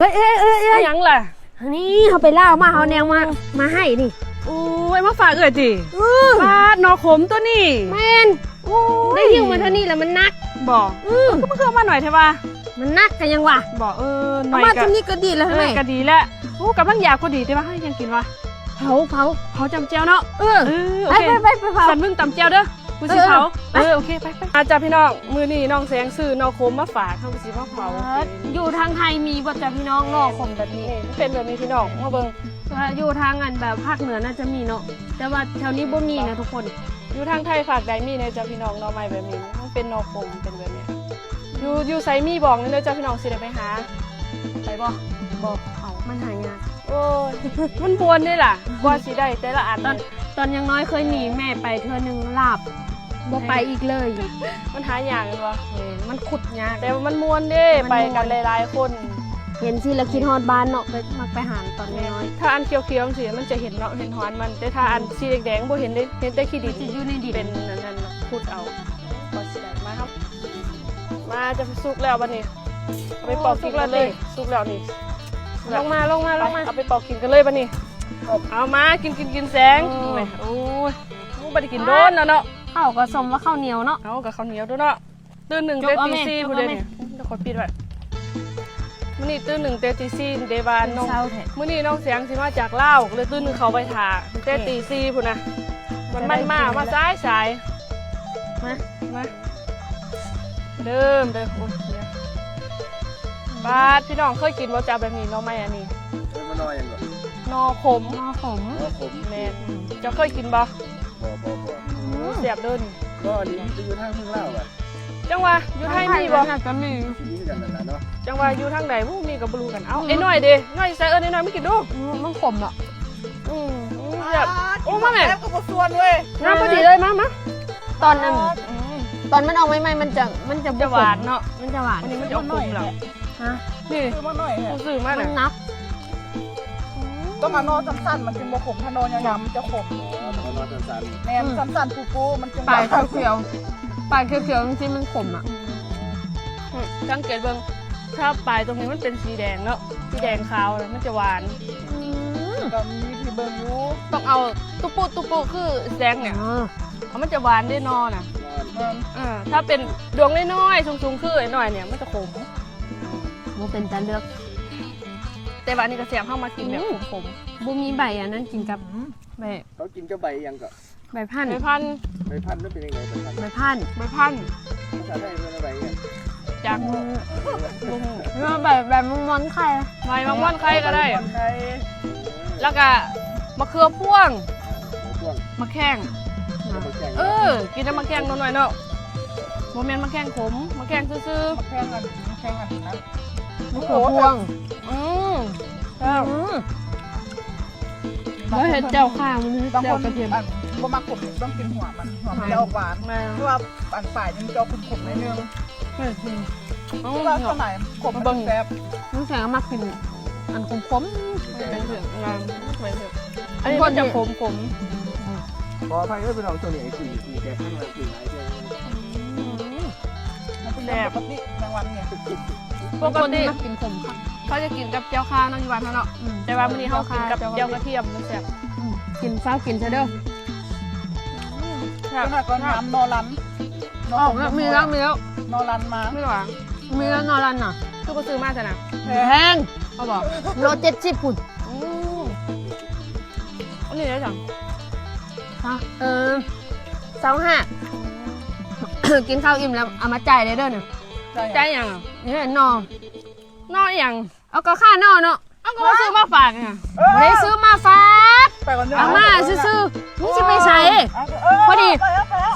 ເອີຍ ເອີຍ ເອີຍ ເອີຍ ອີ່ຫຍັງລະ? ນີ້ເຮົາໄປລ່າມາ ເຮົາແນວມາ ມາໃຫ້ນີ້. ໂອ້ຍ ມາຝາກເອື້ອຍຕິ? ເອີ ປາດ ໜໍ່ຂົມຕົວນີ້. ແມ່ນ. ໂອ້ຍ ໄດ້ຫິ້ວມາເທົ່ານີ້ລະມັນໜັກ. ບໍ່? ເອີ ຄືມັນຄືເອົາມາໜ້ອຍແທ້ວະ? ມັນໜັກກະຍັງວ່າ. ບໍ່? ເອີ ໜ້ອຍກະ ເອົາມາສ່ຳນີ້ກະດີແລ້ວ. ເອີ ແມ່ ກະດີແລ້ວ. ໂອ້ ກຳລັງຢາກພໍດີ ແຕ່ວ່າເຮົາຍັງກິນວະ. ເຜົາ ເຜົາ ເຜົາຈຳແຈ່ວເນາະ. ເອີ ເອີ ໂອເຄ ໄປ ໄປ ໄປເຜົາ. ສັນເບິ່ງຕຳແຈ່ວເດີ ກູຊິເຜົາ. ເອີ ເອີ ເອີ ໂອເຄ ໄປ ໄປ. ມາຈ້າພີ່ນ້ອງ ມື້ນີ້ນ້ອງແສງຊື້ໜໍ່ຂົມມາຝາກ ເຮົາກະຊິມາເຜົາ. ເອີ ຢູ່ທາງໄທມີບໍ່ຈ້າພີ່ນ້ອງ ໜໍ່ຂົມແບບນີ້? ນີ້ ມັນເປັນແບບນີ້ພີ່ນ້ອງ ມາເບິ່ງ. ເອີ ຢູ່ທາງອັນແບບພາກເໜືອໜ້າຈະມີເນາະ ແຕ່ວ່າແຖວນີ້ບໍ່ມີນະທຸກຄົນ. ຢູ່ທາງໄທຟາກໃດມີແດ່ຈ້າພີ່ນ້ອງ ໜໍ່ໄມ້ແບບນີ້ ມັນເປັນໜໍ່ຂົມ ເປັນແບບນີ້. ຢູ່ ຢູ່ໃສມີບອກແດ່ເດີຈ້າພີ່ນ້ອງ ຊິໄດ້ໄປຫາ. ໄປບໍ່? ບໍ່ ເອົາ ມັນຫາຍາກ. ໂອ້ຍ ມັນມ່ວນເດ້ລະ ກວ່າຊິໄດ້ແຕ່ລະອັນ. ຕອນ ຕອນຍັງນ້ອຍເຄີຍໜີແມ່ໄປເທື່ອໜຶ່ງ ລາບ ບໍ່ໄປອີກເລີຍ. ມັນຫາຍາກແມ່ນບໍ່? ແມ່ນ ມັນຂຸດຍາກ ແຕ່ວ່າມັນມ່ວນເດ້ ມັນມ່ວນ ໄປກັນຫຼາຍໆຄົນ. ເຫັນຊີ້ລະຄິດຮອດບ້ານເນາະ ໄປ ມັກໄປຫາຕອນນ້ອຍ. ຖ້າອັນຂຽວໆຈັ່ງຊີ້ມັນຈະເຫັນເນາະ ເຫັນຮອນມັນ ແຕ່ຖ້າອັນ ອືມ ສີແດງໆບໍ່ເຫັນເດ້ ເຫັນແຕ່ຂີ້ດິນ. ມັນຈະຢູ່ໃນດິນ ເປັນອັນນັ້ນ ຂຸດເອົາ. ກວ່າຊິໄດ້ມາ ເຮົາ ມາ ຈະສຸກແລ້ວບັດນີ້ ເອົາໄປປອກກິນກັນເລີຍ. ໂອ້ ສຸກແລ້ວຕິ? ສຸກແລ້ວນີ້. ລົງມາ ລົງມາ ລົງມາ ເອົາໄປປອກກິນກັນເລີຍບັດນີ້. ເອົາມາ ກິນ ກິນ ກິນແສງ. ໂອ້ຍ ໂອ້ຍ ບໍ່ໄດ້ກິນດົນແລ້ວເນາະ. ເຂົ້າກະສົມວ່າເຂົ້າໜຽວເນາະ. ເອົາ ກະເຂົ້າໜຽວຕົວະເນາະ. ຕື່ນໜຶ່ງແຕ່ຕີສີ່ພຸ້ນເດ້ນີ້. ດຽວຂ້ອຍປິດໄວ້. ມື້ນີ້ຕື່ນໜຶ່ງແຕ່ຕີສີ່ເດ້ວ່ານ້ອງ ມື້ນີ້ນ້ອງແສງຊິມາຈາກລາວ ກະເລີຍຕື່ນໜຶ່ງເຂົ້າໄວ້ຖ້າແຕ່ຕີສີ່ພຸ້ນນະ. ມັນ ມັນມາ ມາສາຍໆ. ມາ ມາ ເດີມເດີ. ໂອ້ຍ ບາດ ພີ່ນ້ອງເຄີຍກິນບໍ່ຈ້າແບບນີ້ ໜໍ່ໄມ້ອັນນີ້? ເອີ້ນວ່າໜໍ່ຫຍັງເກາະ? ໜໍ່ຂົມ. ໜໍ່ຂົມ ໜໍ່ຂົມ. ແມ່ນ. ເຈົ້າເຄີຍກິນບໍ່? ບໍ່ ບໍ່ ບໍ່. ອືມ ແຊບເດີນີ້. ບໍ່ ອັນນີ້ມີແຕ່ຢູ່ທາງເມືອງລາວຫວາ? ຈັ່ງວ່າຢູ່ໄທມີບໍ່? ທາງໄທກໍໜ້າຈະມີ ຊິມີຄືກັນນັ້ນລະເນາະ. ຈັ່ງວ່າຢູ່ທາງໃດບໍ່ມີກະບໍ່ຮູ້ກັນ. ເອົ້າ ອືມ ໄອ້ນ້ອຍເດ ນ້ອຍໃສ ເອີ້ນໄອ້ນ້ອຍມາກິນດູ. ອືມ ມັນຂົມເນາະ. ອືມ ອືມ ແຊບ. ໂອ້ ມາແມ່ ແຊບກະບໍ່ຊວນເວີຍ. ງາມພໍດີເລີຍ ມາ ມາ. ຕອນນັ້ນ ອືມ ຕອນມັນອອກໃໝ່ໆ ມັນຈະ ມັນຈະບໍ່ ຈະຫວານເນາະ. ມັນຈະຫວານ. ອັນນີ້ມັນຈະອອກຂົມແລ້ວ. ຮະ? ນີ້ ຊື້ມາໜ້ອຍແທ້ ຊື້ມາ ມັນໜັກ. ອືມ ຕ້ອງເອົາໜໍ່ສັ້ນໆ ມັນຈຶ່ງບໍ່ຂົມ ຖ້າໜໍ່ຍາວໆ ມັນຈະຂົມ. ອໍ ຕ້ອງເອົາໜໍ່ສັ້ນໆ. ແມ່ນ ອືມ ສັ້ນໆ ປູໆ ມັນຈຶ່ງ ປາຍຂຽວໆ ປາຍຂຽວໆ ຈັ່ງຊີ້ມັນຂົມອະ. ອືມ ສັງເກດເບິ່ງ ຖ້າປາຍຕົງນີ້ມັນເປັນສີແດງເນາະ ສີແດງຂາວນະ ມັນຈະຫວານ. ອືມ ກະມີວິທີເບິ່ງຢູ່ ຕ້ອງເອົາຕຸປຸຕຸປຸຄືແສງນີ້. ອໍ ເອົາ ມັນຈະຫວານເດ້ໜໍ່ນະ. ແມ່ນ ເອີ ຖ້າເປັນດວງນ້ອຍໆ ສູງໆ ຄືໄອ້ນ້ອຍນີ້ ມັນຈະຂົມ. ບໍ່ເປັນຕາເລືອກ ແຕ່ວ່າອັນນີ້ກະແຊບ ເຮົາມາກິນແບບ ອືມ ຂົມໆ. ບໍ່ມີໃບອັນນັ້ນກິນກັບ ອືມ ໃບ ເຂົາກິນກັບໃບຫຍັງເກາະ? ໃບພັນ ໃບພັນ. ໃບພັນມັນເປັນຈັ່ງໃດ? ໃບພັນ ໃບພັນ ໃບພັນ ພາສາໄທເອີ້ນວ່າໃບຫຍັງ? ຈັກ ອືມ ບໍ່ຮູ້. ເອີ້ນວ່າໃບ ໃບໝາກມ່ອນໄຂ່. ໃບໝາກມ່ອນໄຂ່ກະໄດ້ ໝາກມ່ອນໄຂ່. ແລ້ວກະມະເຂືອພວງ ມະເຂືອພວງ ໝາກແຂ້ງ ໝາກແຂ້ງ. ເອີ ກິນກັບໝາກແຂ້ງໜ້ອຍໆ ເນາະ. ບໍ່ແມ່ນໝາກແຂ້ງຂົມ ໝາກແຂ້ງຊື່ໆ. ໝາກແຂ້ງອັນ ໝາກແຂ້ງອັນນັ້ນ ມະເຂືອພວງ. ອືມ ແຊບ. ອືມ ບໍ່ເຮັດແຈ່ວຄ່າ ມັນເຮັດແຈ່ວກະທຽມ. ບາງຄົນອັນ ບໍ່ມັກຂົມ ຕ້ອງກິນຫົວມັນ ຫົວມັນຈະອອກຫວານ. ແມ່ນ ຄືວ່າອັນປາຍມັນຈະອອກຂົມໆ ໜ້ອຍໜຶ່ງ. ອືມ ອືມ ແຕ່ວ່າສ່ວນຫຼາຍຂົມມັນແຊບ. ນ້ອງແສງມັກກິນອັນຂົມໆ. ແມ່ນ ອັນນີ້ມັນຈະຂົມໆ. ຂໍອະໄພເດີພີ່ນ້ອງ ຊ່ວງນີ້ໄອ້ຂຶ້ນ ແກງແກງຫຼາຍເທື່ອ. ອືມ ແຊບ ແມ່ນ ແມ່ນ ແມ່ນ. ປົກກະຕິ ປົກກະຕິມັກກິນຂົມຄັກ ເຂົາຈະກິນກັບແຈ່ວຄາວເນາະ ຢູ່ບ້ານເຮົາເນາະ. ອືມ ແຕ່ວ່າມື້ນີ້ເຮົາກິນກັບແຈ່ວກະທຽມ ມັນແຊບ. ອືມ ກິນ ຟ້າວກິນຊະເດີ. ອືມ ແຊບ. ຕອນນັ້ນກະນ້ຳໜໍ່ລັນ ອໍ ມີແລ້ວ ມີແລ້ວ ໜໍ່ລັນມາ. ມີແລ້ວຫວາ? ມີແລ້ວໜໍ່ລັນນະ. ຄືບໍ່ຊື້ມາຊັ້ນນະ? ແພງ. ເອົາບໍ່? ໂລເຈັດສິບພຸ້ນ. ອືມ ອັນນີ້ໄດ້ຈັ່ງ ຮະ? ເອີ ຊາວຫ້າ. ກິນເຂົ້າອີ່ມແລ້ວເອົາມາຈ່າຍໄດ້ເດີນີ້. ຈ່າຍຫຍັງ? ເອີ ໜໍ່. ໜໍ່ອີ່ຫຍັງ? ເອົາ ກະຄ່າໜໍ່ເນາະ. ເອົາ ກະບໍ່ຊື້ມາຝາກຫຍັງ? ບໍ່ໄດ້ຊື້ມາຝາກ ເອົາມາຊື່ໆ. ມຶງຊິໄປໃສ? ພໍດີ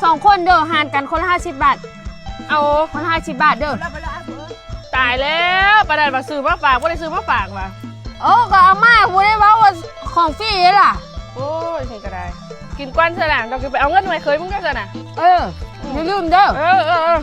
ສອງຄົນເດີ ຫານກັນຄົນລະຫ້າສິບບາດ. ເອົາ ຄົນລະຫ້າສິບບາດເດີ. ຕາຍແລ້ວ ປານນັ້ນວ່າຊື້ມາຝາກ ບໍ່ໄດ້ຊື້ມາຝາກຫວາ? ເອີ ກະເອົາມາ ບໍ່ໄດ້ເວົ້າວ່າຂອງຟຣີເດ້ລະ. ໂອ້ຍ ນີ້ກະໄດ້ ກິນກ່ອນຊັ້ນນະ ເຈົ້າກະໄປເອົາເງິນໃຫ້ເຂີຍມຶງເດີຊັ້ນນະ. ເອີ ຢ່າລືມເດີ. ເອີ ເອີ ເອີ.